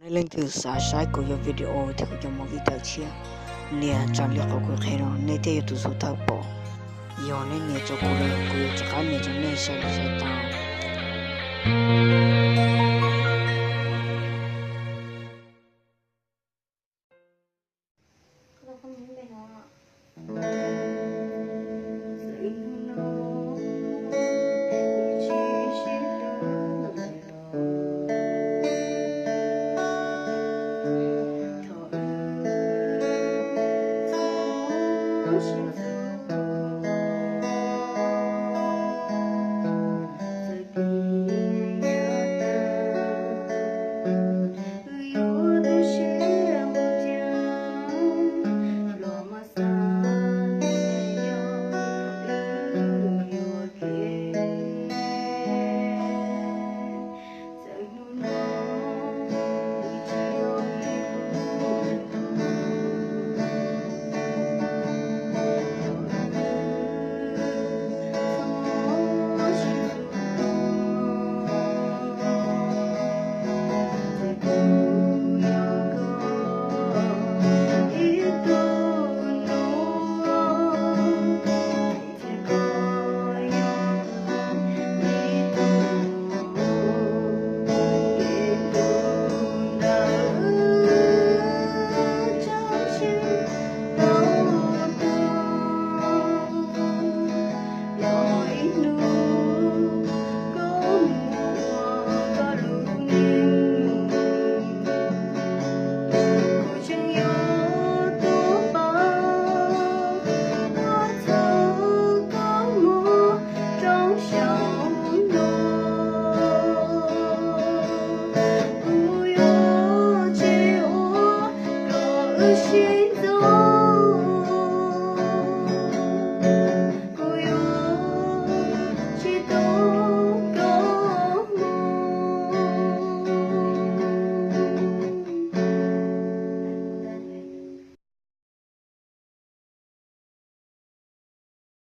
Nej leej twg xav saib kuv yuav video thiab kuv cov movie tawm tshiab, nias raws li qhov kuv qhia no nej thiaj yuav tus xub thawj pom. Yog nej nias rau kuv lawm kuv yuav rov qab nias rau nej saib li saib tau.